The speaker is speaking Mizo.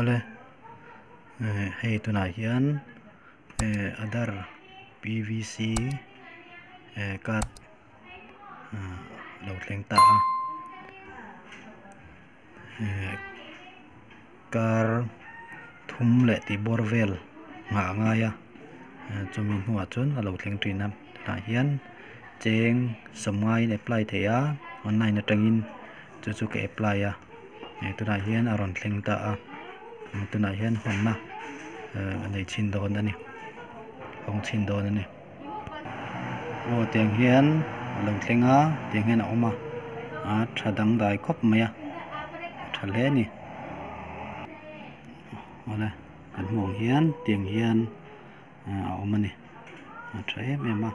Awle hei tunah hian Aadhar PVC card a lo thleng ta a kar thum leh tih bawr vel nghah a ngai a chumi hnuah chuan a lo thleng thin a tah hian cheng sawmngaiin apply theih a online atangin chu chu ka apply a tunah hian a rawn thleng ta a tunah hian hawnna a nei chhin dawn a ni hawng chhin dawn a ni aw tiang hian a lo thleng a tiang hian a awm a a tha dangdai khawp mai a a tha hle a ni awle kan hmuh ang hian tiang hian a awm a ni a tha em em a.